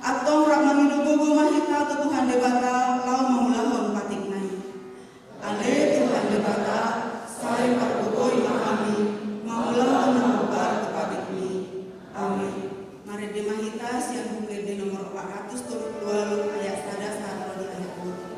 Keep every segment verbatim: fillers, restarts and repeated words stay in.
Antong rap mangido gogo ma hita tu Tuhan Debata laho mangulahon patikna i. Ale Tuhan Debata, sai pargogoi ma hami mangulahon na hombar tu patikmi. Amin. Marende ma hita sian Buku Ende nomor opat ratus tolu pulu ualu, ayat sada sahat ro di ayat dua pulu.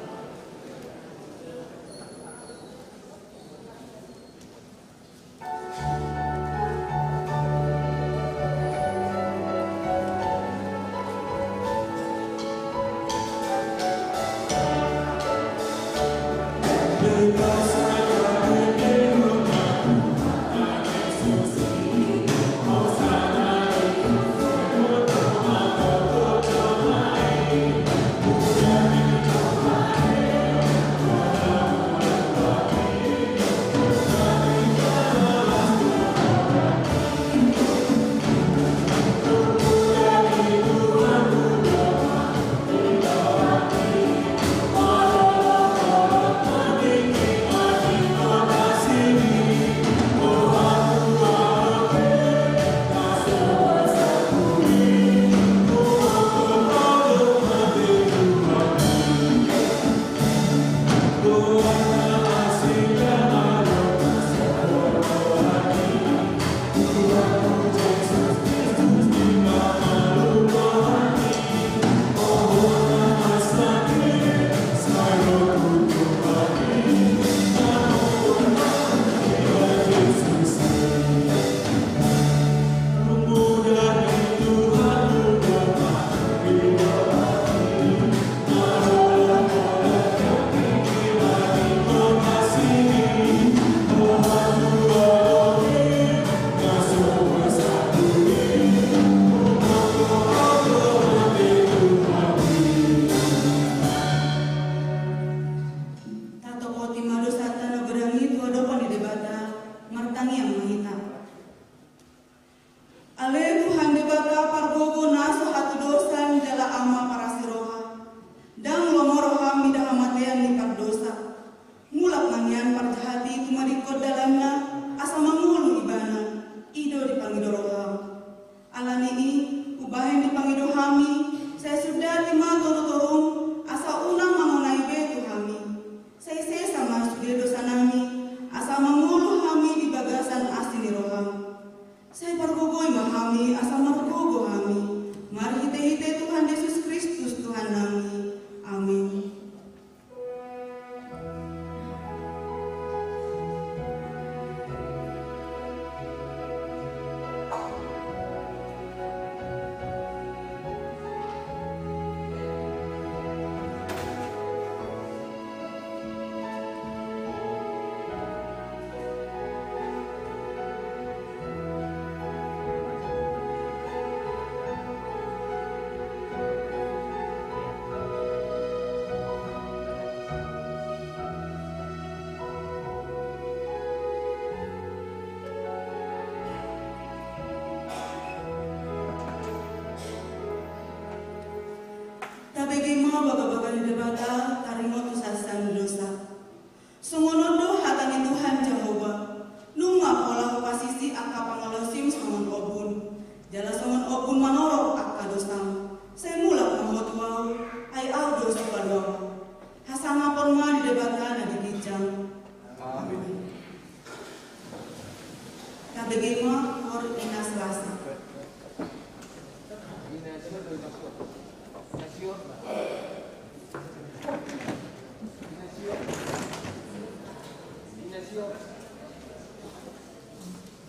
Tatopoti ma dosanta na godang i tu adopan ni Debata, martangiang ma hita. Ale Tuhan Debata pargogo na so hatudosan jala Ama parasi roha. Ndang lomo roham mida hamatean ni pardosa. Mulak ma nian parjahat i tumadingkon dalanna, asa mangolu ibana, i do dipangido roham. Ala ni i, hubahen dipangido hami, sai sundati ma torutorum, asa unang mangonai be tu hami. Sai sesa ma sude dosanami, asa mangolu hami di bagasan asi ni roham. Sai pargogoi ma hami asa margogo hami, marhitehite Tuhan Jesus Kristus Tuhannami. Amin. Tabege ma bagabaga ni Debata, taringot tu sasam dosa. Songon on do hata ni Tuhan Jahowa: Nunga pola hupasisi angka pangalaosim songon ombun, jala songon ombun manorop angka dosam. Sai mulak ma ho tu Ahu, ai Ahu do Sipaluahon. Hasangapon ma di Debata na di ginjang. Amin. Tabege ma hor Ina Selasa.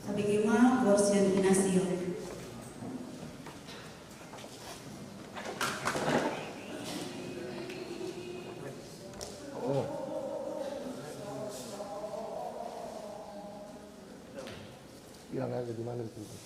Tabege ma hor sian Ina Sio. Hilang aja di mana di sini.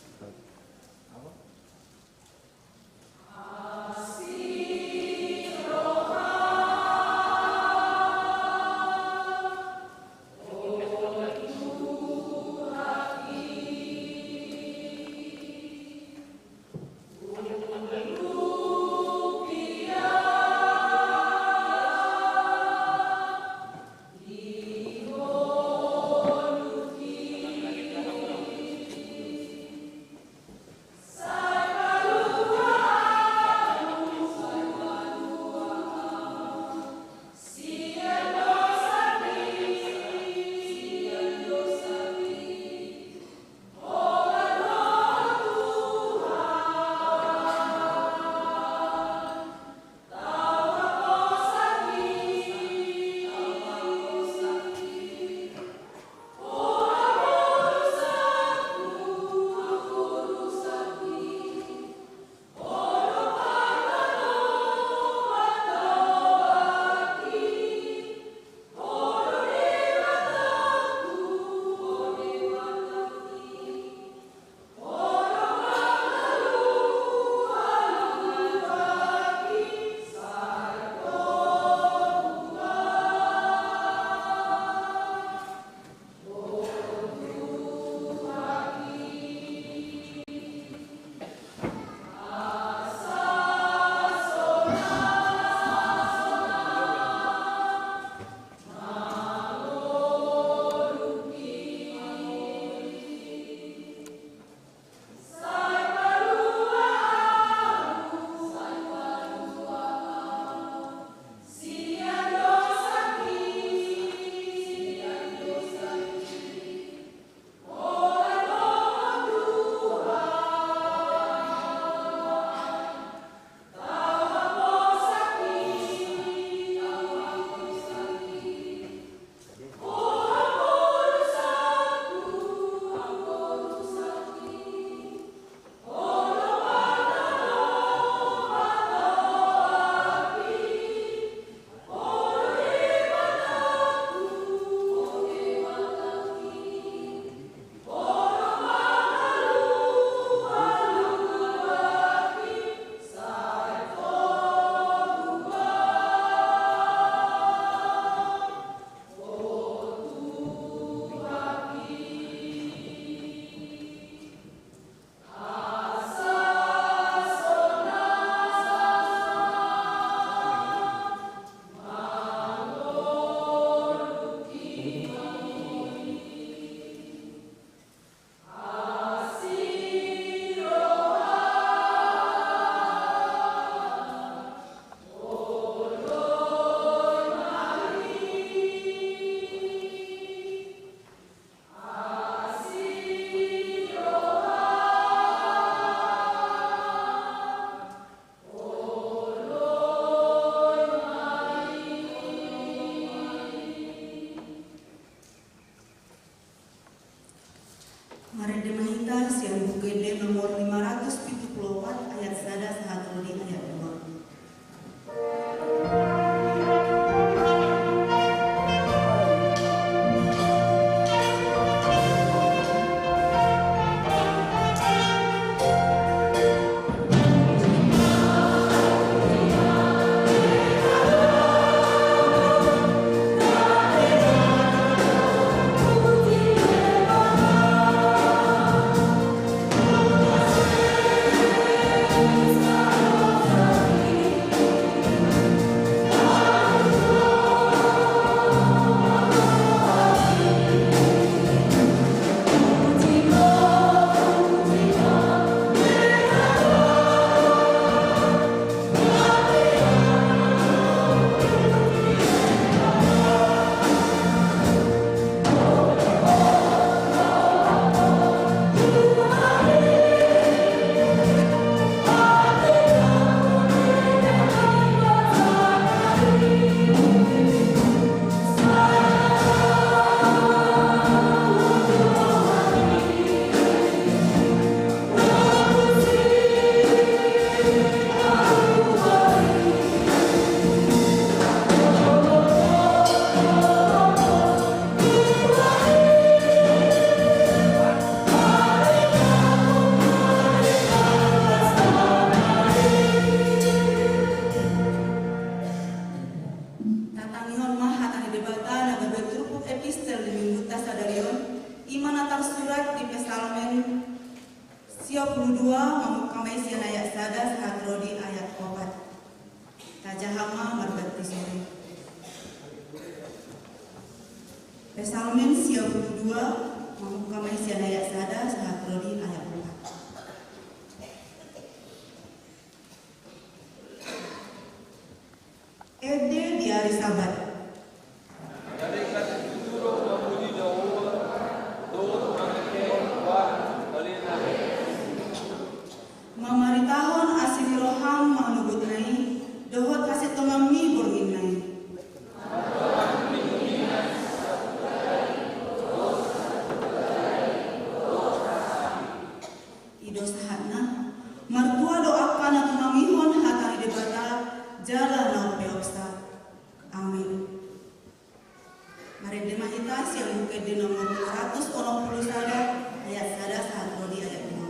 Dua, mamungka ma i sian ayat sada sahat ro di ayat opat. Ende di ari Sabat. Mamaritahon asi ni roham manogot na i, dohot hasintonganmi borngin na i. I do sahatna, martua do angka na tumangihon hata ni Debata, jala na umpeopsa. Amin. Marende ma hita sian Buku Ende nomor dua ratus onom pulu sada, ayat sada sahat ro di ayat dua.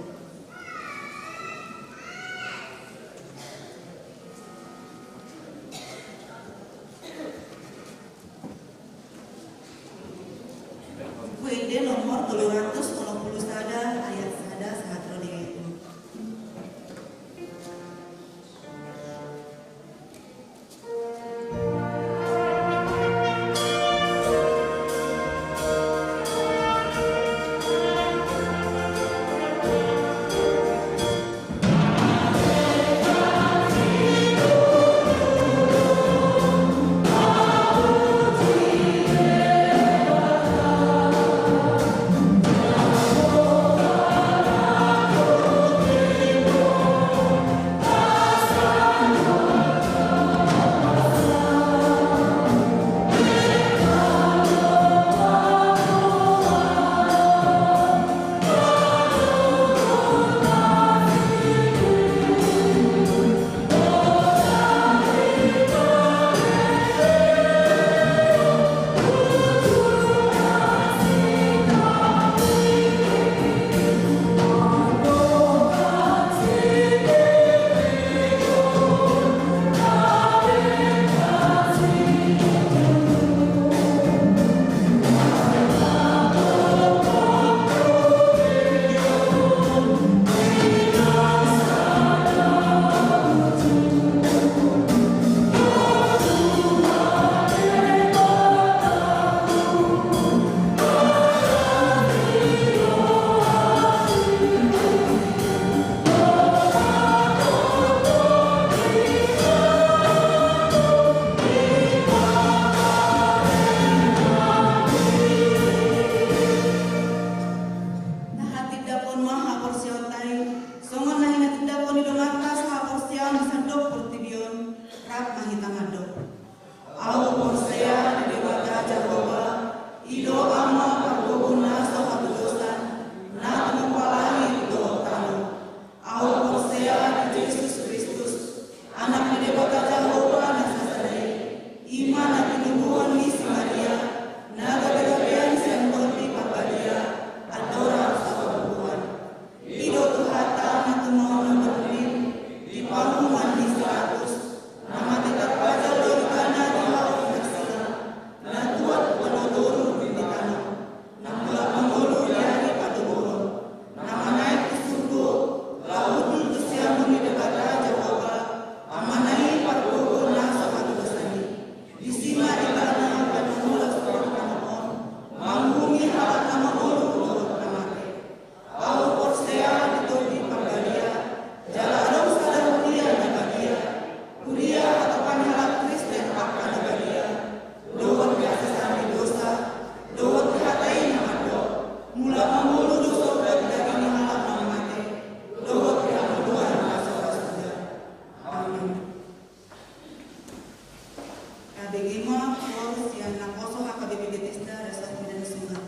Buku Ende nomor tolu ratus onom pulu sada, ayat sada sahat ro di ayat dua. Tahatindangkon ma haporseaonta i, songon na hinatindangkon ni dongan ta sahaporseaon di sandok portibi on, rap ma hita mandok. Ahu porsea di Debata Jahowa, i do Ama pargogo na so hatudosan, na tumompa langit dohot tano. Ahu porsea di Jesus Kristus, Anak ni Debata Jahowa na sasada i, i ma na tinubuhon ni si Maria, na gabegabean sian Tondi Parbadia, andorang so habubuhan. I do Tuhanta na tumaon na borngin, di pangunguan ni si Pilatus, na mate tarpajal do ibana di hau ni Marsila, na tuat ualu toru di tano, na mulak mangolu di ari patoguhon, na manaek tu surgo, laho hundul tu siamun ni Debata Jahowa, Amana i pargogo na so hatudosan i. Disi ma ibana panumula suang tano on, manguhumi halak na mangolu dohot na mate. Ahu porsea di Tondi Parbadia, jala adong sada huria na badia, huria hatopan halak Kristen angka na badia, dohot di hasesaan ni dosa, dohot di hata i na mandok, mulak mangolu do sorga di daging ni halak na mate, dohot di hangoluan na so ra suda. Amin. Tabege ma koor sian naposo H K B P Bethesda Resort Medan Sunggal.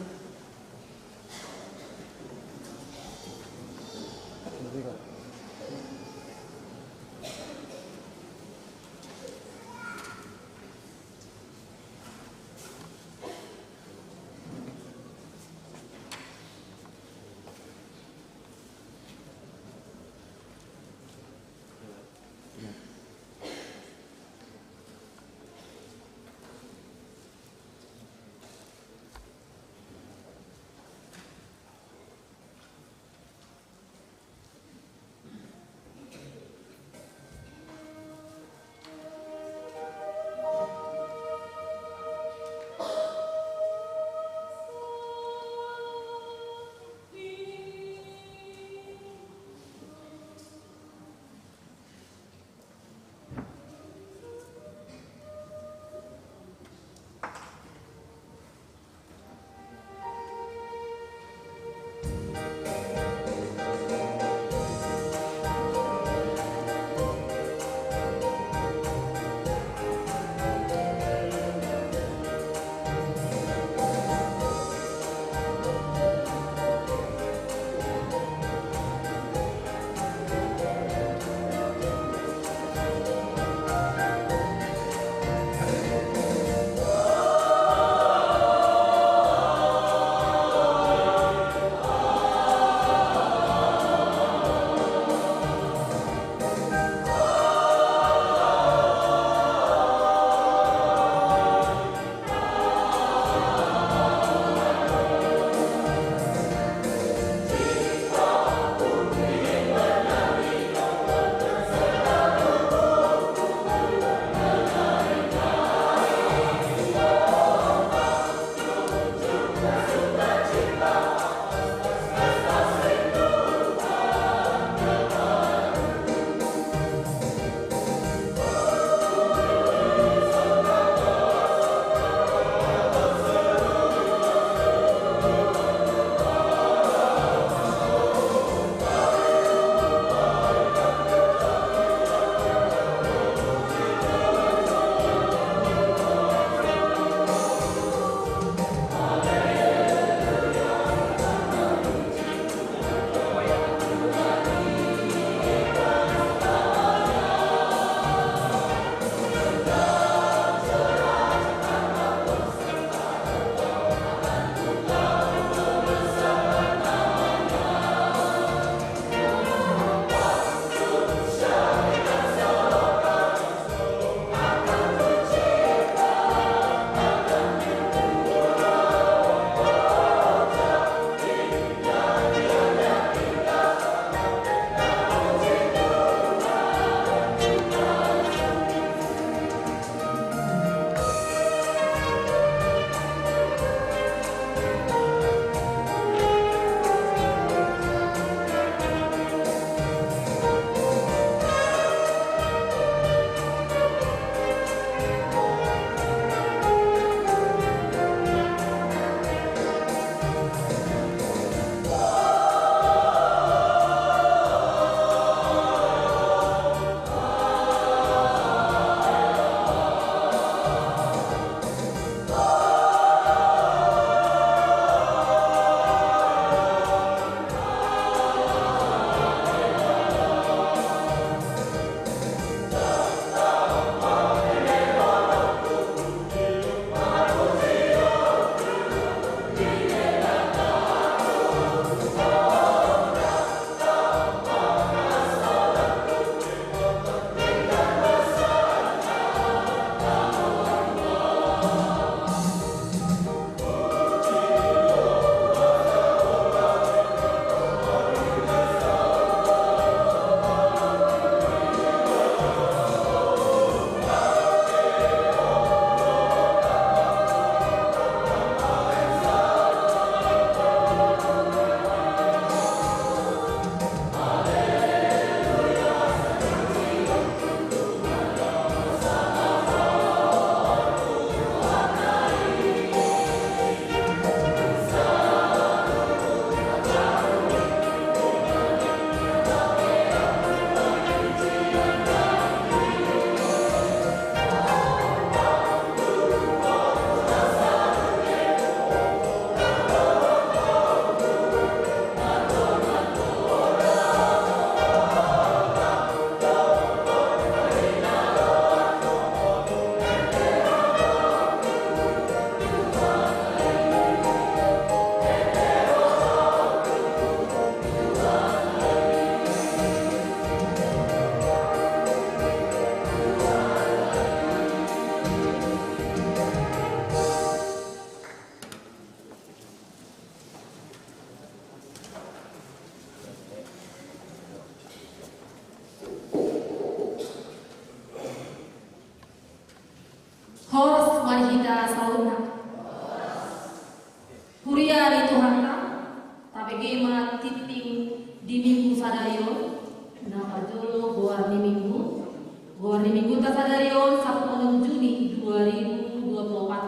Mingguta sadari on, Sabtu onom Juni dua ribu dua puluh empat,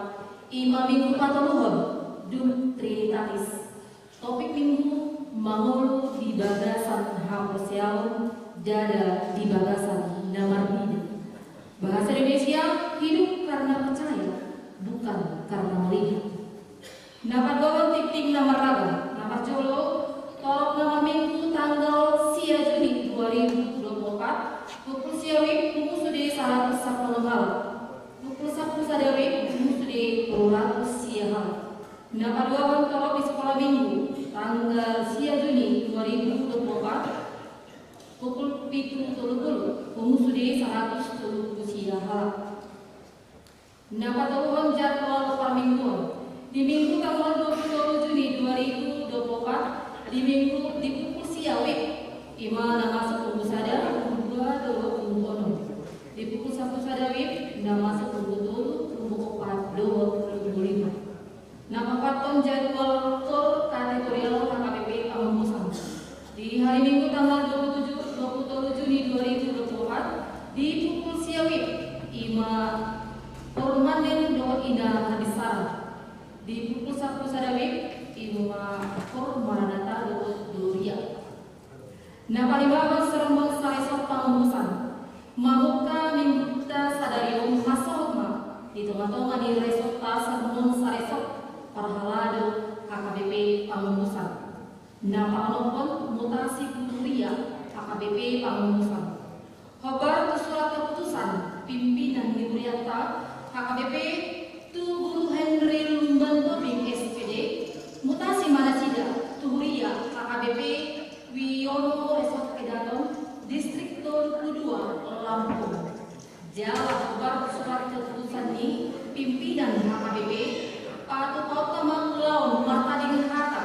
ima minggu patoluhon dung Trinitatis. Topik minggu: mangolu di bagasan haporseaon, ndada di bagasan na marbida. Bahasa Indonesia: hidup karena percaya, bukan karena melihat. Na paduahon, tingting na marragam. Na parjolo, torop na marminggu tanggal sia Juni dua ribu dua puluh empat, pukul sia WIB pungu sude saratus sampulu onom halak. Pukul sampulu sada WIB pungu sude tolu ratus sia halak. Na paduahon, torop di Sikola Minggu tanggal sia Juni dua ribu dua puluh empat, pukul pitu tolu pulu, pungu sude saratus tolu pulu sia halak. Na patoluhon, jadwal parmingguon. Di Minggu tanggal dua pulu tolu Juni dua ribu dua puluh empat, di Minggu, di pukul sia WIB, ima na masuk pungu sada, pungu dua dohot pungu onom. Di pukul sampulu sada WIB, na masuk pungu tolu, pungu opat dohot pungu lima. Na paopathon, jadwal KOR kategorial HKBP Pangombusan. Di hari Minggu tanggal dua puluh tujuh, dua puluh tolu Juni dua ribu dua puluh empat, di pukul sia WIB, ima KOR Manen dohot Ina Habisara. Di pukul sampulu sada WIB, ima KOR Maranatha dohot Gloria. Na palimahon, sermon saresort pangombusan. Mamungka mingguta sadari on, masohot ma di tongatonga ni resortta sermon saresort parhalado HKBP Pangombusan. Na paonomhon, mutasi tu huria HKBP Pangombusan. Hombar tu surat keputusan pimpinan ni hurianta HKBP tu Guru Henry Lumban Tobing, S P D, mutasi ma nasida tu huria HKBP Wiono, Resort Kedaton, Distrik tolu pulu dua, Lampung. Jala hombar tu surat keputusan ni pimpinan HKBP, patupaonta ma ulaon martading hata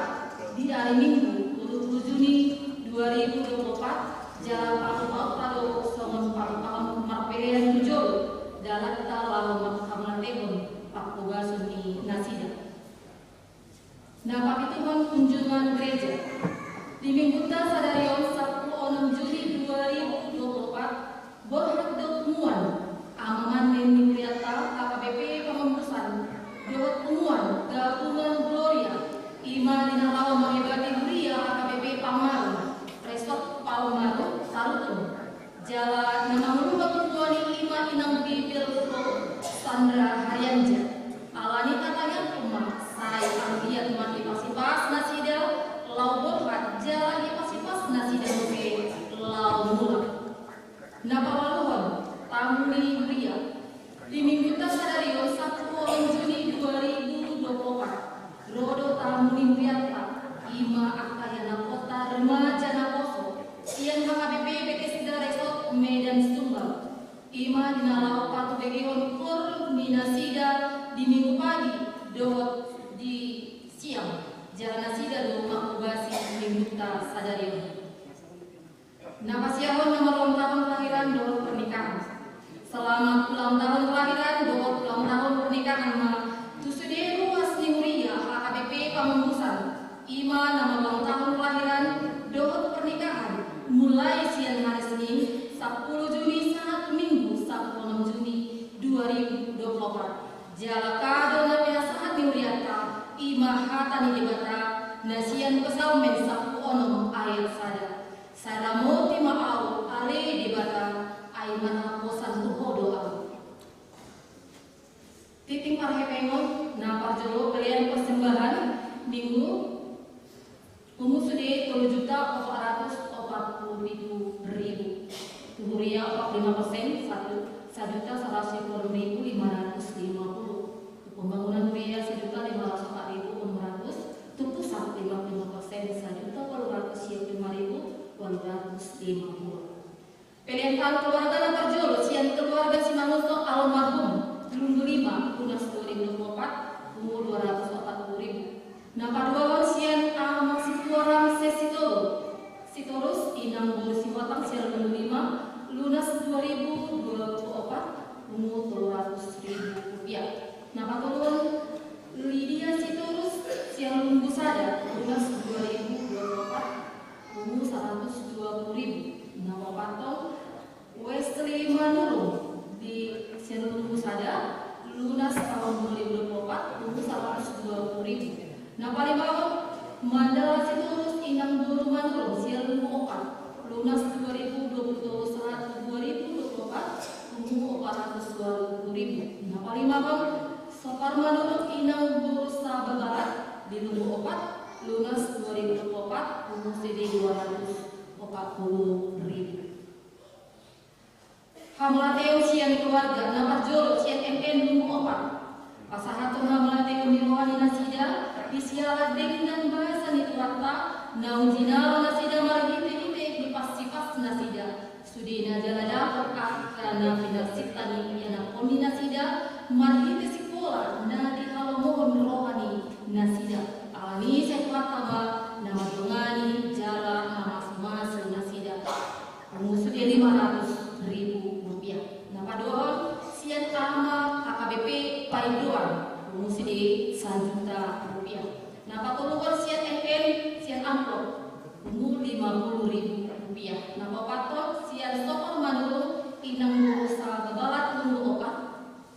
di ari Minggu tolu pulu Juni dua ribu dua puluh empat, jala patupaonta do songon patupaon marpelean tu jolo dalanta laho manghamauliatehon panghobason ni nasida. Na papituhon, kunjungan gereja. Di Mingguta sadari on, Sabtu onom Juni dua ribu dua puluh empat, borhat do punguan Amang Manen ni hurianta HKBP Pangombusan dohot punguan Gabungan Gloria, ima di na laho mangobati huria HKBP Pangmaru, Resort Pangmaru, Tarutung. Jala na mangulahon punguan i ima Inang Bibelvrouw Sandra Harianja. Alani tantangan, ima sai anggiat ma ipasipas nasida laho borhat, jala ipasipas nasida muse laho mulak. Na paualuhon, tamu ni huria. Di Mingguta sadari on, Sabtu onom Juni dua ribu dua puluh empat, ro do tamu ni hurianta, ima angka ianakhonta remaja naposo sian HKBP Bethesda Resort Medan Sunggal. Ima di na laho patubegehon KOR ni nasida di Minggu pagi dohot di siang, jala nasida do manghobasi Mingguta sadari on. Na pasiahon na marulang tahun kelahiran dohot pernikahan. Selamat ulang tahun kelahiran dohot ulang tahun pernikahan ma tu sude ruas ni huria HKBP Pangombusan, ima na marulang tahun kelahiran dohot pernikahan mulai sian hari Senin sampulu Juni sahat tu Minggu sampulu onom Juni dua ribu dua puluh empat. Jala kado na pinasahat ni hurianta ima hata ni Debata na sian Psalmen sampulu onom ayat sada. Sai ramoti ma ahu ale Debata, ai marhaposan tu Ho do ahu. Tingting parhepengon, na parjolo pelean persembahan Minggu, pungu sude tolu juta opat ratus opat pulu pitu ribu. Tu huria opat lima persen, satu, sajuta saratus lima pulu lima ratus lima pulu. Tu pembangunan huria sajuta lima ratus opat ribu onom ratus, tu pusat lima pulu lima persen, sajuta walu ratus sia pulu lima ribu walu ratus lima pulu. Pelean taon keluarga na parjolo sian keluarga Simangunsong almarhum, Lumbu Lima, lunas dua ribu dua puluh empat, pungu dua ratus opat pulu ribu. Na paduahon sian Amang Sintua Ramses Sitorus, Inang Boru Sihotang sian Lumbu Lima, lunas dua ribu dua puluh empat, pungu tolu ratus ribu. Na palimahon, Mandala Sitorus inang boru Manurung sian Lumbu Opat, lunas dua ribu dua puluh tolu sahat tu dua ribu dua puluh opat, umur opat ratus dua puluh ribu. Na palimahon, Sopar Manurung inang boru Sababalat di Lumbu Opat, lunas dua ribu dua puluh opat, umur sude dua ratus opat puluh ribu. Hamauliateon sian keluarga na parjolo sian M N Lumbu Opat. Pasahathon hamauliateon ni roha ni nasida di siala denggan basa ni Tuhanta, naung jinalo nasida marhitehite hipasipas nasida. Sude na jala dapot angka na pinarsinta ni ianakhon ni nasida marhite sikola na dihalomohon roha ni nasida. Alani i sai Tuhanta ma na mandongani jala mamasumasu nasida. Pungu sude lima ratus ribu rupiah. Na paduahon sian ama H K B P Paindoan, pungu sude sajuta rupiah. Na patoluhon sian M N sian amplop, pungu lima puluh ribu rupiah. Na paopathon sian Sopar Manurung inang boru Sababalat Lumbu Opat.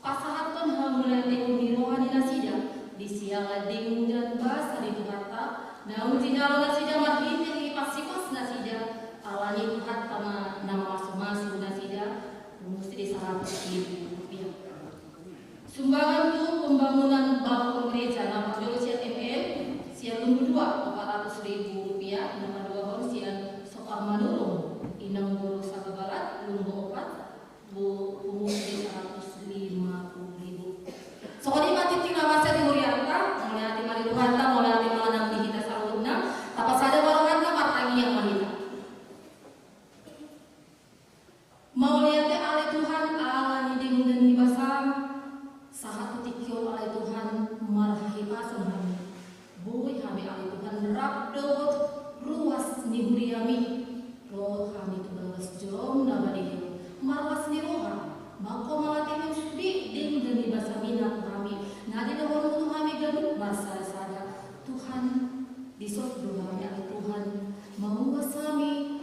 Pasahathon hamauliateon ni roha ni nasida di siala denggan basa ni Tuhanta, naung jinalo nasida marhite hipasipas nasida. Alani i Tuhanta ma na mamasumasu nasida, pungu sude saratus ribu rupiah. Sumbangan tu pembangunan balkon gereja na parjolo sian M N sian Lumbu Dua, opat ratus ribu rupiah. Na paduahon sian Sopar Manurung inang boru Sababalat Lumbu Opat, pungu sude saratus lima puluh ribu. Songon i ma tintin na basa di hurianta. Mauliate ma di Tuhanta, mauliate ma nang di hita saluhutna. Tapasada ma rohanta, martangiang ma hita. Mauliate ale Tuhan, alani denggan ni basam, sahat tu tingki on ale Tuhan, marhahipason hami. Boi hami ale Tuhan rap dohot ruas ni huriami, ro hami tu bagas joro na badia on, marlas ni roha, mangko mangateihon sude denggan ni basam i na tu hami, na didohononmu tu hami ganup marsada-sada. Tuhan, dison do hami ale Tuhan, mauas hami,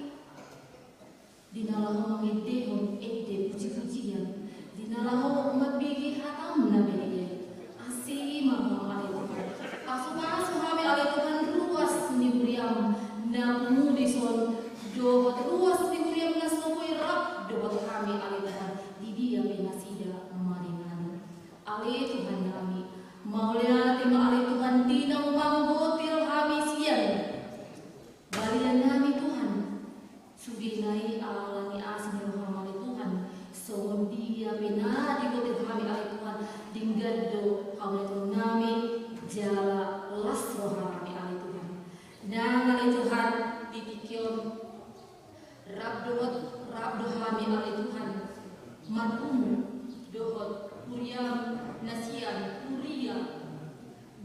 di na laho mangendehon ende pujipujian, di na laho mambege hatam na badia i. Asi ma roham ale Tuhan. Pasupasu hami ale Tuhan ruas ni huriam na pungu dison, dohot ruas ni huriam na so boi rap dohot hami ale Tuhan, di dia pe nasida maringan. Ale Tuhan nami, mauliate ma ale Tuhan di naung manggotil hami sian balian nami Tuhan. Sudena i alani asi ni roham ale Tuhan, songon dia pe na digotil hami ale Tuhan, denggan do hauliateon nami jala las roha nami ale Tuhan. Nang ale Tuhan, di tingki on rap dohot, rap do hami ale Tuhan marpungu dohot huriam na sian huria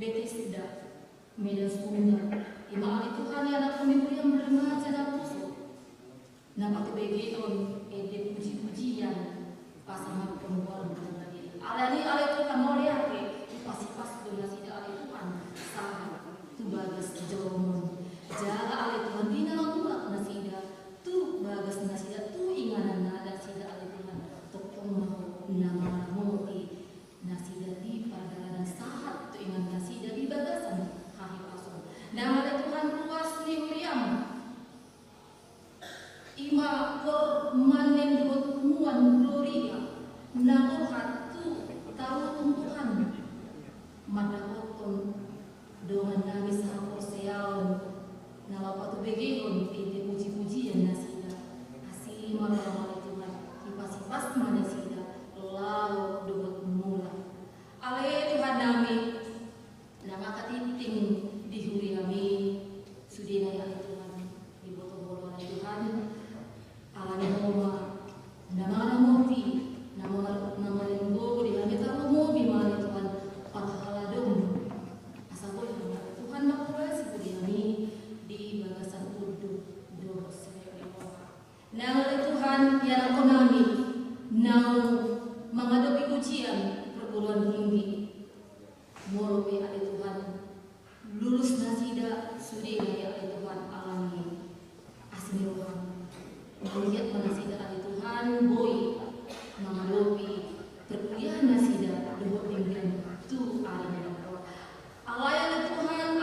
Betesda Medan Sunggal. I ma ale Tuhan ianakhon ni huriam remaja naposo, na patubegehon ende pujipujian pasangaphon Ho. Alani i ale Tuhan mauliate, dipasipas do nasida ale Tuhan sahat tu bagas joro on. Jala ale Tuhan di na laho mulak nasida tu bagas nasida, tu inganan nasida ale Tuhan, tongtong ma Ho na mangaramoti nasida di pardalanan sahat tu inganan nasida di bagasan hahipason. Nang ale Tuhan ruas ni huriam, i ma Kor Manen dohot Muan Gloria, na roha tu tarutung Tuhan, mandapothon dongan nami sahaporseaon, na laho patubegehon ende pujipujian nasida. Asi ma roham ale Tuhan, dipasipas ma nasida laho dohot mulak. Ale Tuhan nami, na mangkatingting di huriami, sudena i ale Tuhan, diboto Ho do ale Tuhan. Alani Ho ma na mangaramoti, na mangar-, na mangaramoti di hami, tarumobi ma ale Tuhan parhaladom. Asa boi hami ale Tuhan mangkorasi huriami di bagasan unduk dohot sere ni roha. Nang ale Tuhan ianakhon nami naung mangadopi ujian perguruan tinggi. Molo pe ale Tuhan lulus nasida, sudena i ale Tuhan alani asi ni roham. Mauliate ma nasida ale Tuhan boi mangadopi perkuliahan nasida dohot denggan tu ari na naeng ro. Alai ale Tuhan,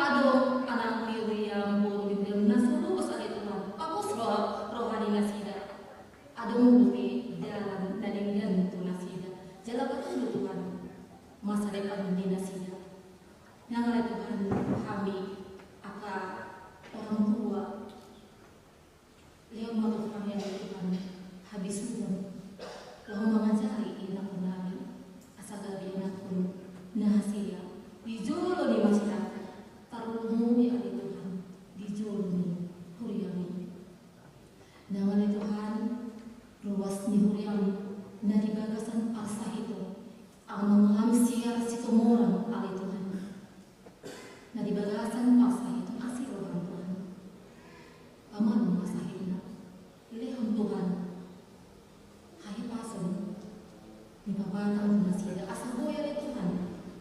Mata nasida asa boi ale Tuhan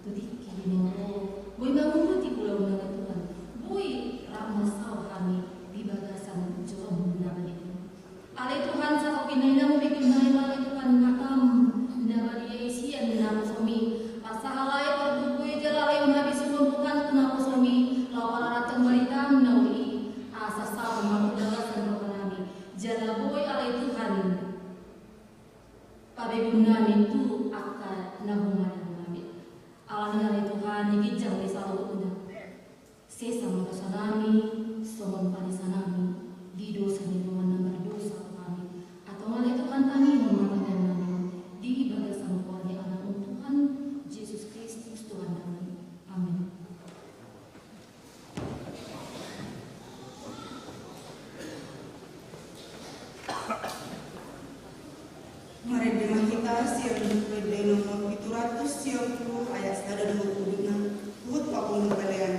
tu tingki di na ro, boi mangurupi ulaon na ale Tuhan, boi rap mansai hami di bagasan jolom na badia. Ale Tuhan, sahat pinangido nami, bege nami ale Tuhan, matam na badia i sian naposomi, pasahat ale parbue jala ale na bisungkon Tuhan tu naposomi, laho pasahathon baritam na uli i, asa saut ma tu bagasan roha nami, jala boi ale Tuhan, pabege nami tu angka na humaliang nami. Alani ale Tuhan, di ginjang ni saluhutna, sesa ma dosa nami, songon panesanami di dosa ni dongan na mardosa tu hami. Antong ale Tuhan, tangihon ma tangiang nami di bagasan goar ni Anakmu Tuhan Jesus Kristus Tuhan nami. Amin. Marende ma hita sian Buku Ende nomor pitu ratus sia pulu ayat sada dohot uduhutna, huhut pangkataion.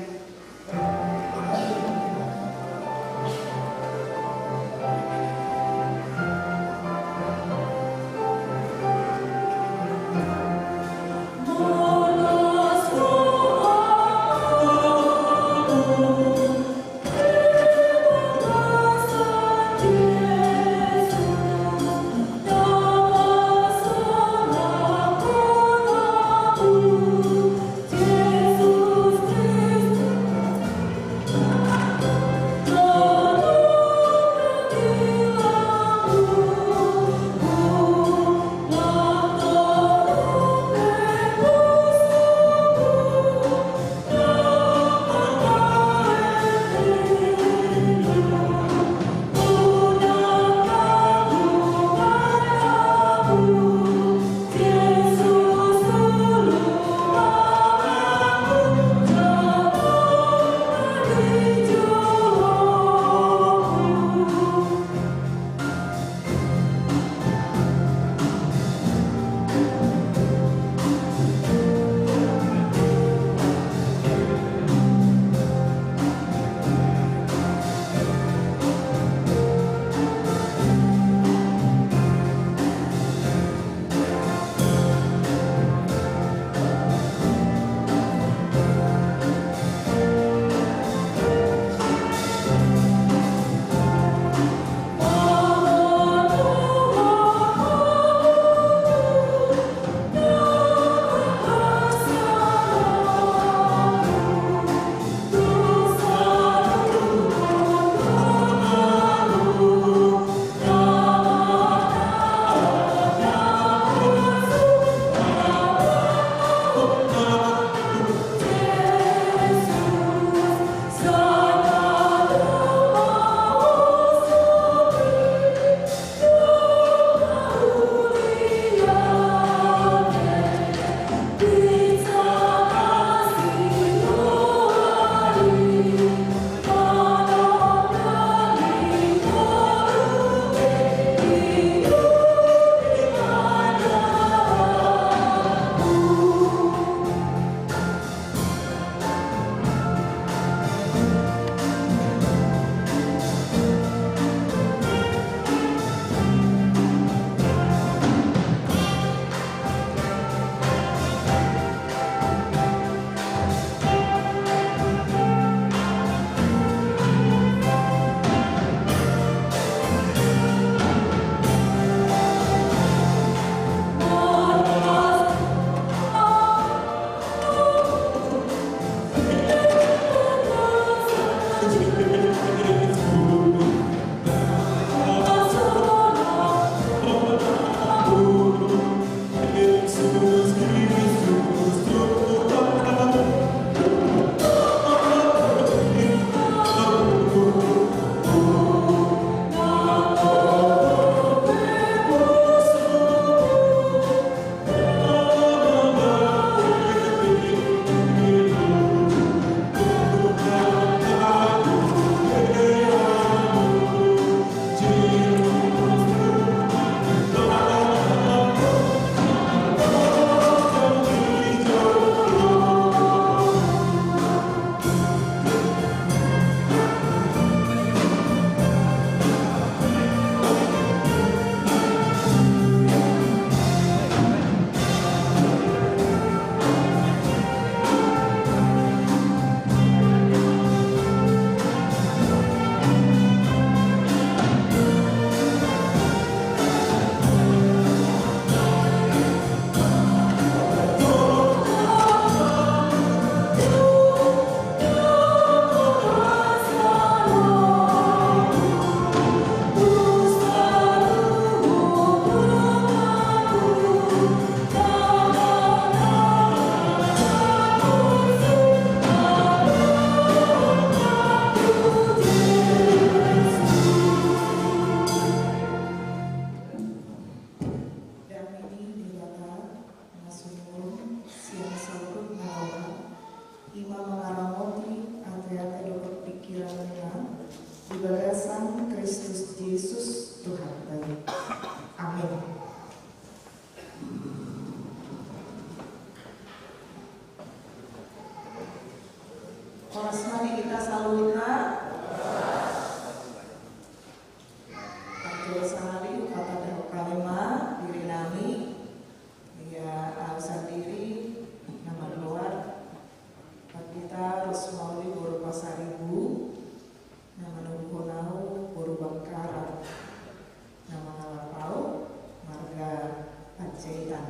Setan.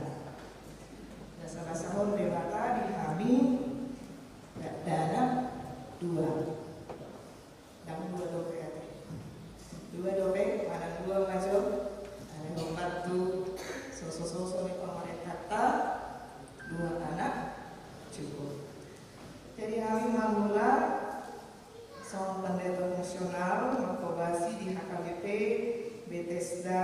Basabasahon Debata di hami, dakdanak dua. Ndang dua dope ate. Dua dope, manang dua ma jo. Alai hombar tu sosososo ni pamarentanta, dua anak cukup. Jadi hami mangula songon pendeta fungsional mangkobasi di H K B P Bethesda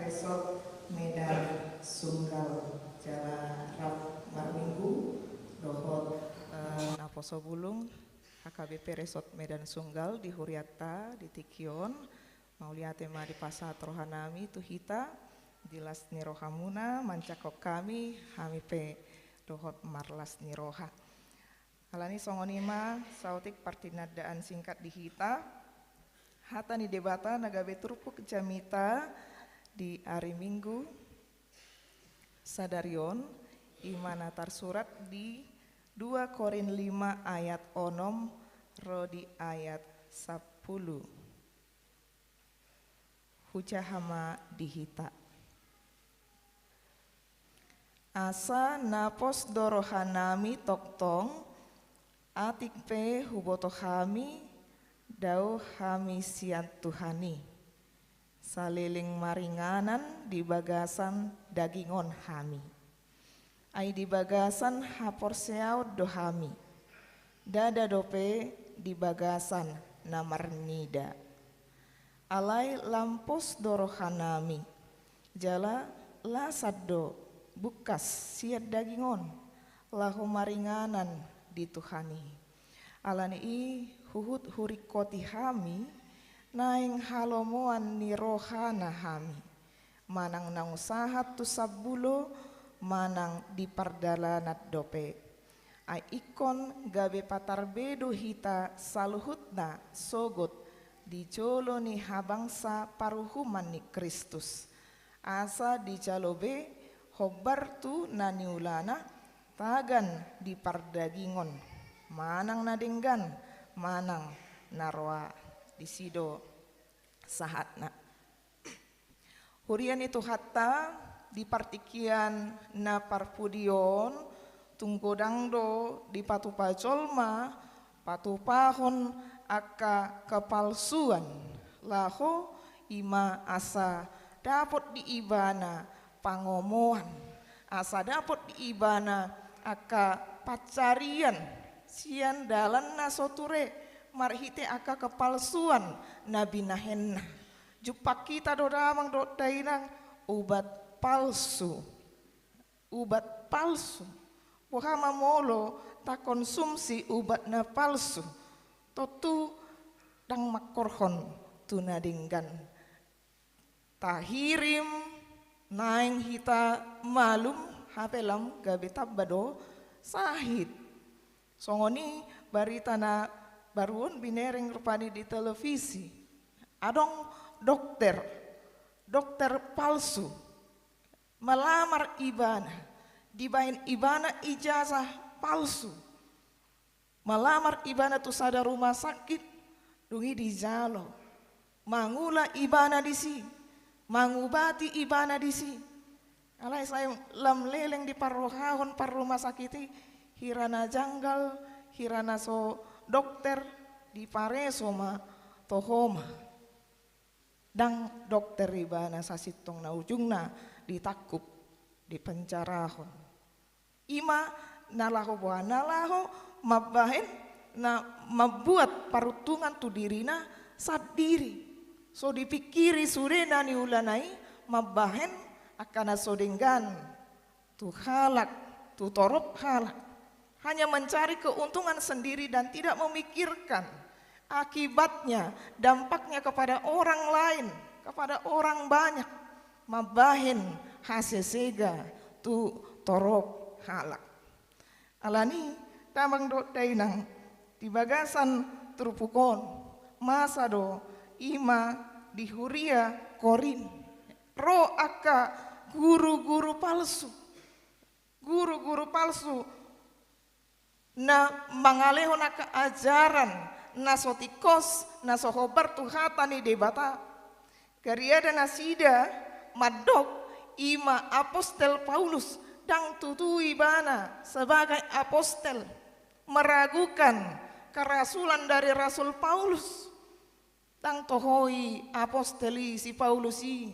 Resort Medan Sunggal, jala rap marminggu dohot, eh, naposo bulung H K B P Resort Medan Sunggal di hurianta di tingki on. Mauliate ma dipasahat rohanami tu hita, di las ni rohamuna manjangkon hami, hami pe dohot marlas ni roha. Alani songon i ma saotik partinandaan singkat di hita. Hata ni Debata na gabe turpuk jamita di ari Minggu sadari on, i ma na tarsurat di dua Korint lima ayat onom ro di ayat sampulu. Hujaha ma di hita. Asa na pos do rohanami tongtong, atik pe huboto hami, dao hami sian Tuhan i, saleleng maringanan di bagasan daging on hami. Ai di bagasan haporseaon do hami, ndada dope di bagasan na marnida. Alai lam pos do rohanami, jala lasat do bungkas sian daging on, laho maringanan di Tuhan i. Alani i huhut huringkoti hami, naeng halomoan ni rohana hami, manang naung sahat tu sambulo, manang di pardalanan dope. Ai ingkon gabe patar be do hita saluhutna sogot di jolo ni habangsa paruhuman ni Kristus. Asa dijalo be hombar tu na niulana tagan di pardagingon, manang na denggan, manang na roa. Disi do sahatna. Huria ni Tuhanta, di partingkian na parpudi on, tung godang do dipatupa jolma patupahon angka kepalsuan, laho i ma asa dapot di ibana pangomoan, asa dapot di ibana angka pancarian sian dalan na so ture, marhite angka kepalsuan na binahenna. Jumpang hita do damang dohot dainang ubat palsu. Ubat palsu. Boha ma molo takonsumsi ubat na palsu? Tontu ndang mangkorhon tu na denggan. Tahirim, naeng hita malum, hape lam gabe tamba do sahit. Songon i barita na baru on binereng rupani di televisi. Adong dokter, dokter palsu. Malamar ibana, dibahen ibana ijazah palsu. Malamar ibana tu sada rumah sakit, dung i dijalo. Mangula ibana disi, mangubati ibana disi. Alai sai lam leleng diparrohahon parrumah sakit i, hira na janggal, hira na so dokter, dipareso ma toho ma. Ndang dokter ibana, sasintongna ujungna ditangkup, dipenjarahon. I ma na laho boha, na laho mambahen, na mambuat paruntungan tu dirina sandiri. So dipingkiri sude na niulana i mambahen angka na so denggan tu halak, tu torop halak. Hanya mencari keuntungan sendiri dan tidak memikirkan akibatnya, dampaknya kepada orang lain, kepada orang banyak. Mambahen hasesega tu torop halak. Alani, damang dohot dainang, di bagasan turpuk on, masa do i ma di huria Korint. Ro angka guru-guru palsu. Guru-guru palsu na mangalehon angka ajaran na so tingkos, na so hombar tu hata ni Debata. Gariada nasida mandok, Ima apostel Paulus, ndang tutu ibana sebagai apostel, meragukan kerasulan dari Rasul Paulus. Ndang toho i apostel i si Paulus i,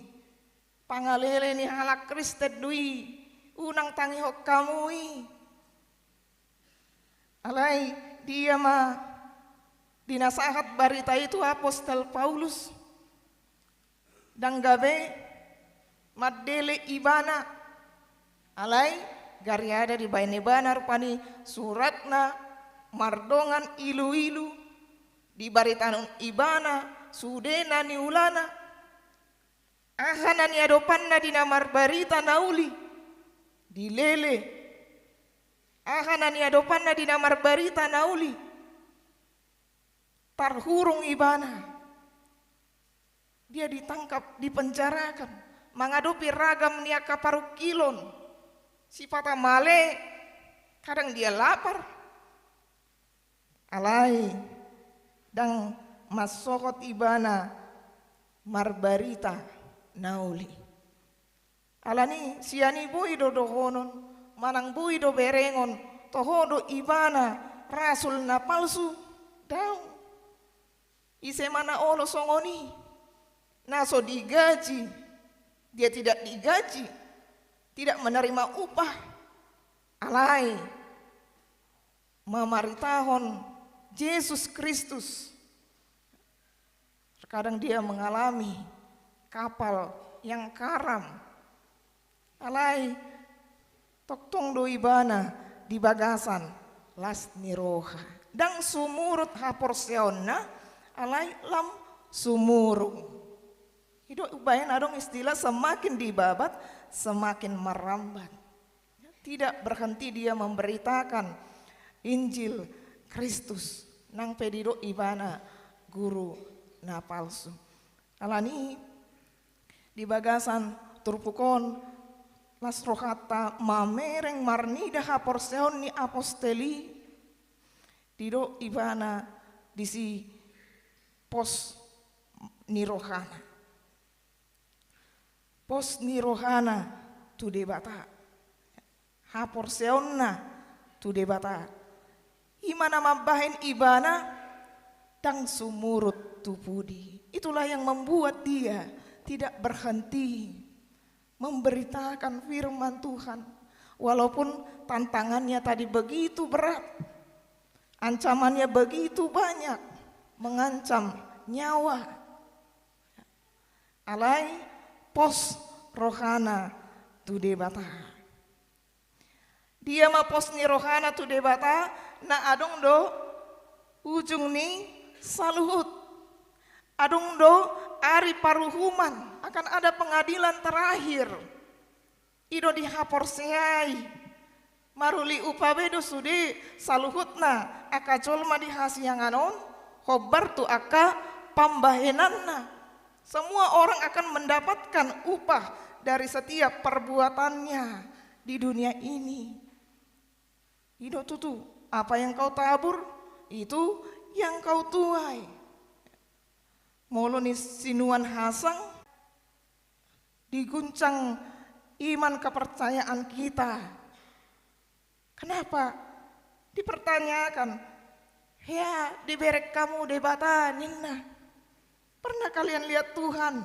pangalele ni halak Kristen do i, unang tangihon hamu i. Alai dia ma di na sahat barita i tu apostel Paulus? Ndang gabe mandele ibana. Alai gariada dibaen ibana rupani suratna mardongan iluilu, dibaritahon ibana sude na niulana. Aha na niadopanna di na marbarita na uli? Dilele. Aha na niadopanna di na marbarita na uli? Tarhurung ibana. Dia ditangkap, dipenjarakan, mangadopi ragam ni angka parungkilon. Sipata male, kadang dia lapar. Alai ndang mansohot ibana marbarita na uli. Alani sian i boi do dohonon, manang boi do berengon, toho do ibana rasul na palsu? Daong. Ise ma na olo songon i? Na so digaji, dia tidak digaji, tidak menerima upah. Alai mamaritahon Jesus Kristus, terkadang dia mengalami kapal yang karam. Alai tongtong do ibana di bagasan las ni roha. Ndang sumurut haporseaonna, alai lam sumurung. I do umbahen adong istilah semakin dibabat, semakin merambat. Tidak berhenti dia memberitakan Injil Kristus. Nang pe didok ibana guru na palsu. Alani di bagasan turpuk on, las rohanta mamereng marnida haporseaon ni apostel i, didok ibana disi pos ni rohana. Pos ni rohana tu Debata. Haporseaonna tu Debata. I ma na mambahen ibana ndang sumurut tu pudi. Itulah yang membuat dia tidak berhenti memberitakan firman Tuhan. Walaupun tantangannya tadi begitu berat, ancamannya begitu banyak, mengancam nyawa. Alai pos rohana tu Debata. Dia ma pos ni rohana tu Debata, na adong do ujung ni saluhut. Adong do ari paruhuman, akan ada pengadilan terakhir. I do dihaporseai. Maruli upa be do sude saluhutna angka jolma di hasiangan on, hombar tu angka pambahenanna. Semua orang akan mendapatkan upah dari setiap perbuatannya di dunia ini. I do tutu, apa yang kau tabur, itu yang kau tuai. Molo ni sinuan hasang, diguncang iman kepercayaan kita. Kenapa? Dipertanyakan, hea dibereng hamu Debata ninna. Pernah kalian lihat Tuhan?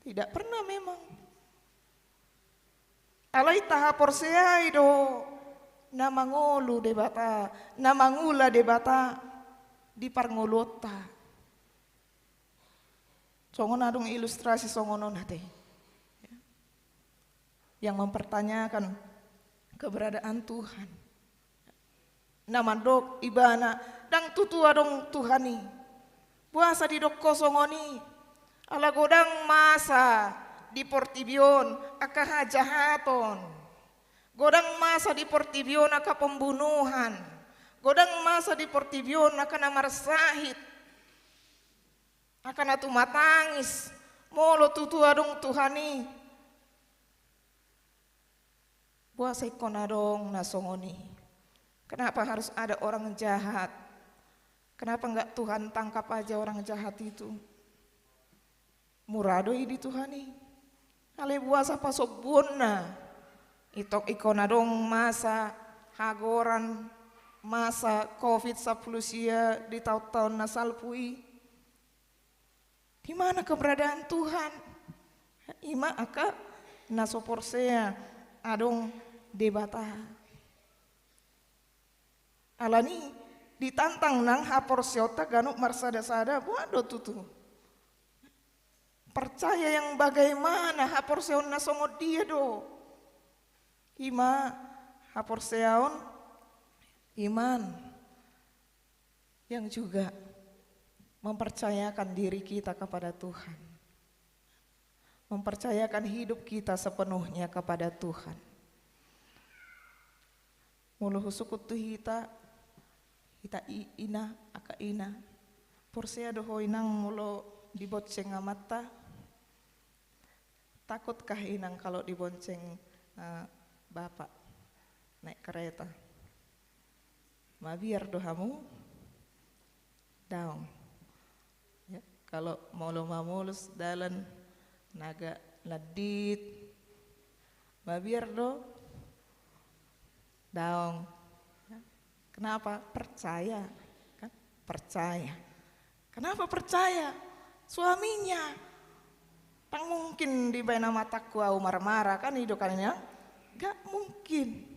Tidak pernah memang. Alai tahaporseai do na mangolu Debata, na mangula Debata di parngoluonta. Songon adong ilustrasi songon on ate. Yang mempertanyakan keberadaan Tuhan. Na mandok ibana, ndang tutu adong Tuhan i. Boasa didok ho songon i? Ala godang masa di portibi on angka hajahaton. Godang masa di portibi on angka pembunuhan. Godang masa di portibi on angka na marsahit. Angka na tumatangis, molo tutu adong Tuhan i. Boasa ingkon adong na songon i? Kenapa harus ada orang jahat? Kenapa nggak Tuhan tangkap aja orang jahat itu? Murah do i di Tuhan i. Alai boasa pasombuonna? Itong ingkon adong masa hagoran, masa covid sampulu sia di taon-taon na salpu i. Di mana keberadaan Tuhan? Ima angka na so porsea adong Debata. Alani ditantang nang haporseaonta ganup marsada-sada, boan do tutu? Percaya yang bagaimana? Haporseaon na songon dia do? Ima haporseaon, iman, yang juga mempercayakan diri kita kepada Tuhan, mempercayakan hidup kita sepenuhnya kepada Tuhan. Molo husungkun tu hita, hita i-, ina, angka ina, porsea do ho inang molo dibonceng amanta? Takutkah inang kalau dibonceng, eh, bapak naik kereta? Mabiar do hamu? Daong. Ya, kalau molo mamolus dalan na agak landit, mabiar do? Daong. Ya. Kenapa? Percaya. Kan? Percaya. Kenapa percaya? Suaminya. Ndang mungkin dibaen amantaku au marmara, kan i do kan ya? Gak mungkin.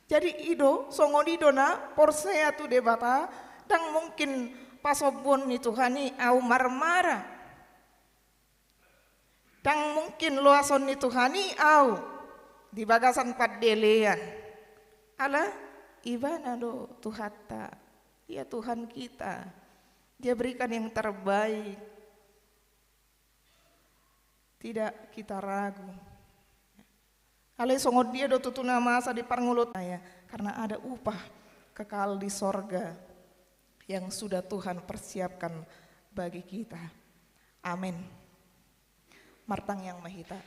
Jadi i do, songon i do na porsea tu Debata, ndang mungkin pasombuon ni Tuhan i au marmara. Ndang mungkin loason ni Tuhan i au di bagasan pandelean. Ala Ibana do Tuhanta, Dia Tuhan kita. Dia berikan yang terbaik. Tidak kita ragu. Alai songon dia do tutu na masa di parngoluon, ya, karena ada upah kekal di sorga yang sudah Tuhan persiapkan bagi kita. Amin. Martangiang ma hita.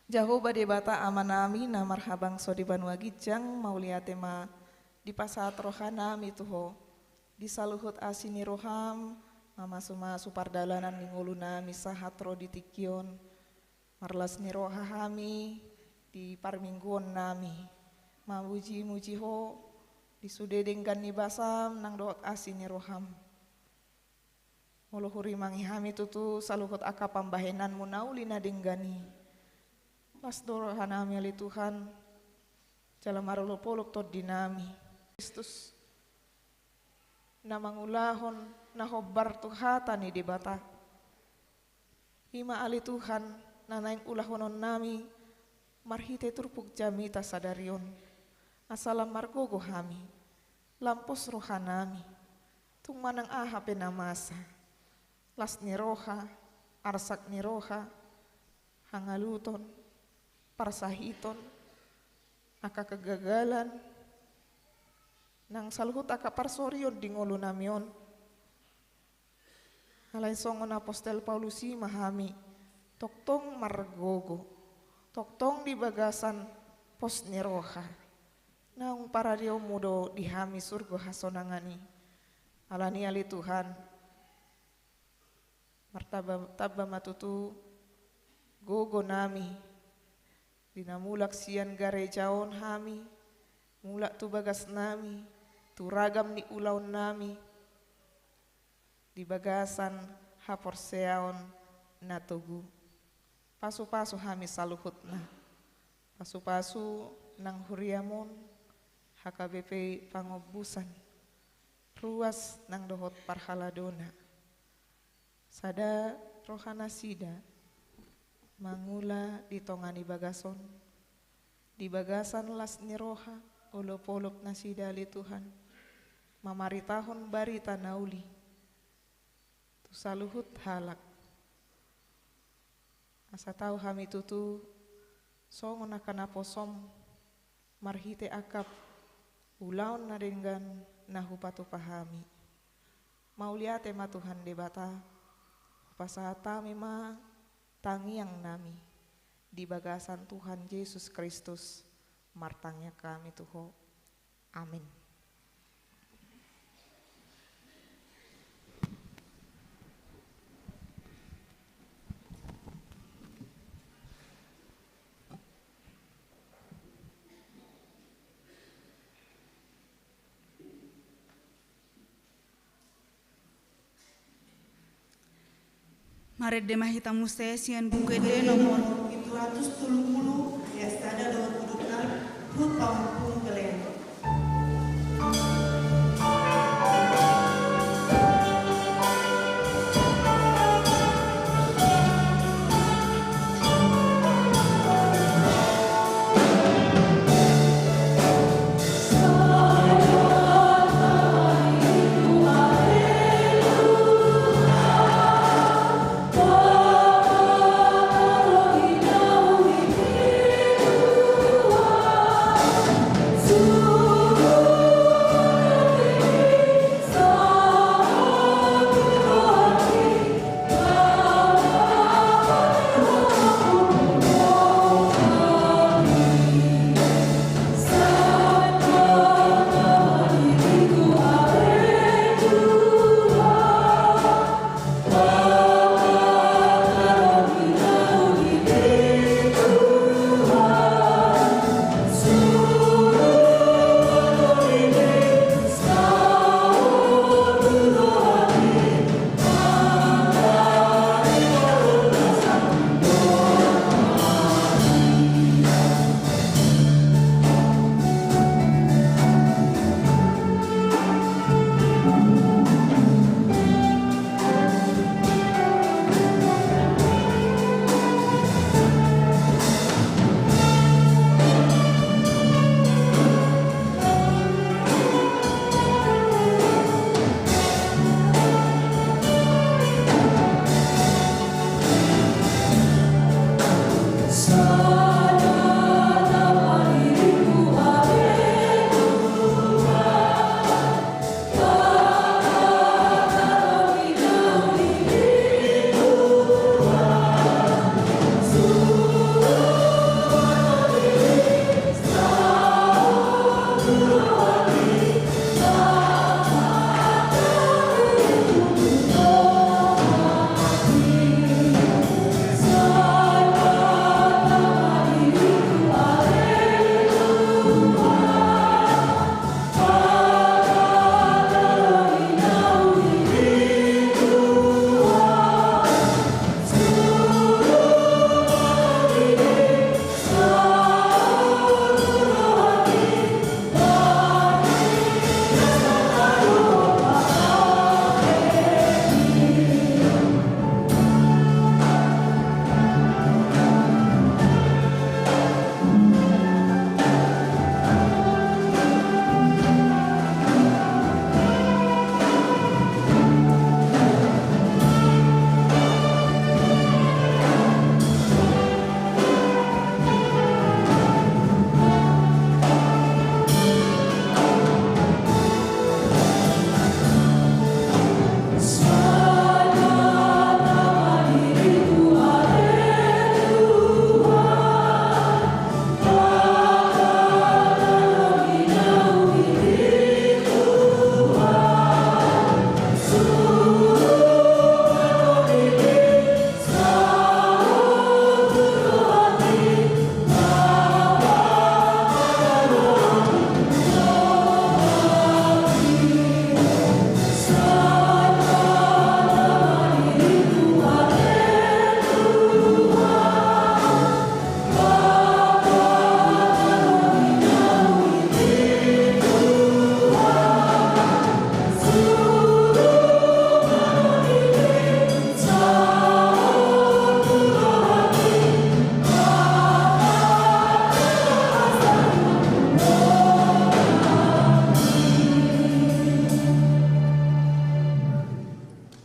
Jahowa Debata Amanami na marhabangso di banua ginjang, mauliate ma dipasahat rohanami tu Ho, di saluhut asi ni roham, mamasumasu pardalanan ni ngolunami sahat ro di tingki on. Marlas ni roha hami di parmingguonnami, mamujimuji Ho di sude denggan ni basam nang dohot asi ni roham. Molo hurimangi hami tutu saluhut angka pambahenanmu na uli na denggan i, las do rohanami ale Tuhan, jala marolopolop tondinami. Kristus na mangulahon na hombar tu hata ni Debata. Ima ale Tuhan na naeng ulahononnami marhite turpuk jamita sadari on. Asa lam margogo hami, lam pos rohanami, tung manang aha pe na masa, las ni roha, arsak ni roha, hangaluton, parsahiton, angka kegagalan, nang saluhut angka parsorion di ngolunami on. Alai songon apostel Paulus i ma hami, tongtong margogo, tongtong di bagasan pos ni roha. Naung paradeonmu do di hami surgo hasonangan i. Alani ale Tuhan, martamba-tamba ma tutu gogonami, di na mulak sian gareja on hami, mulak tu bagasnami, tu ragam ni ulaonnami, di bagasan haporseaon na togu. Pasupasu hami saluhutna. Pasupasu nang huriam on, H K B P Pangombusan, ruas nang dohot parhaladona. Sada rohanasida mangula di tonga ni bagas on, di bagasan las ni roha, olopolop nasida ale Tuhan, mamaritahon barita na uli tu saluhut halak. Asa tau hami tutu songon angka naposom marhite angka ulaon na denggan na hupatupa hami. Mauliate ma Tuhan Debata, hupasahat hami ma tangiangnami di bagasan Tuhan Jesus Kristus, martangiang hami tu Ho. Amin. Marende ma hita muse sian Buku Ende nomor pitu ratus tolu pulu, ayat sada dohot udutna, hut pamompung Belean.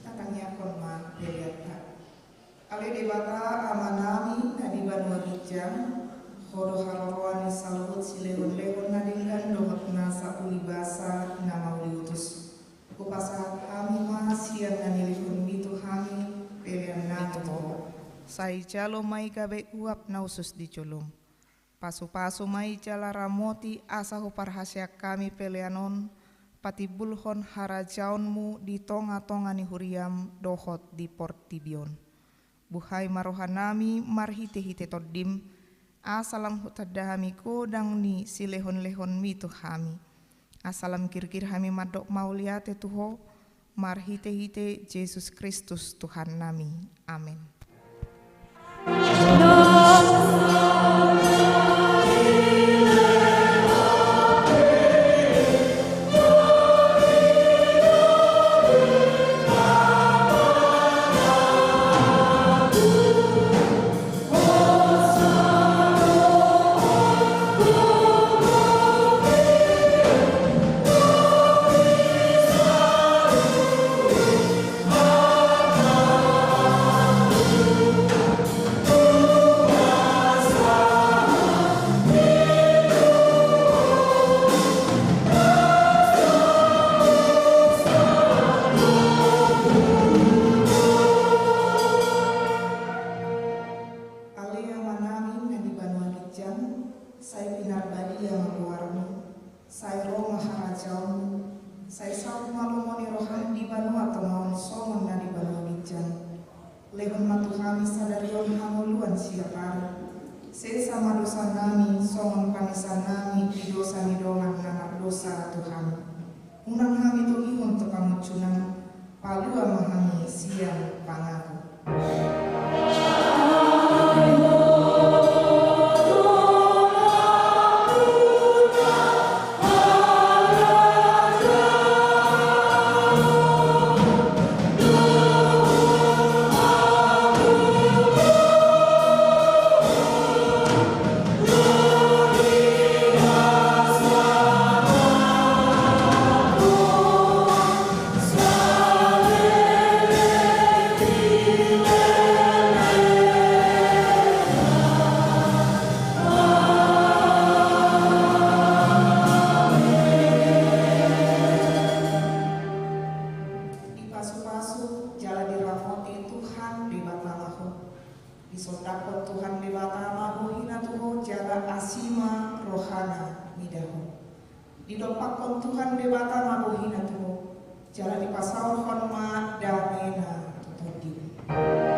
Tatangiangkon ma peleanta. Ale Debata Amanami na di banua ginjang, Ho do haroroan ni saluhut silehonlehon na denggan dohot nasa uli basa na mauliutus. Hupasahat hami ma sian na nilehonmi tu hami peleannami tu Ho. Sai jalo ma i gabe uap na hushus di jolom. Pasupasu ma i jala ramoti asa huparhaseang hami pelean on, patimbulhon harajaonmu di tongatonga ni huriam dohot di portibi on. Buhai ma rohanami marhitehite Tondim, asa lam hutanda hami godang ni silehonlehonmi tu hami. Asa lam girgir hami mandok mauliate tu Ho, Marhite-hite Jesus Kristus Tuhannami. Amen. Ale Amanami na di banua ginjang, sai pinarbadia ma goarMu, sai ro ma harajaonMu, sai saut ma lomo ni rohaM di banua tonga on songon na di banua ginjang. Lehon ma tu hami sadari on hangoluan siapari. Sesa ma dosanami songon panesanami di dosa ni dongan na mardosa tu hami. Unang hami togihon tu pangunjunan, palua ma hami sian pangago. Dipasupasu jala diramoti Tuhan Debata ma ho. Disondangkon Tuhan Debata ma bohina tu ho jala asi ma rohana mida ho. Didompakkon Tuhan Debata ma bohina tu ho jala dipasaorhon ma damena tu tondim.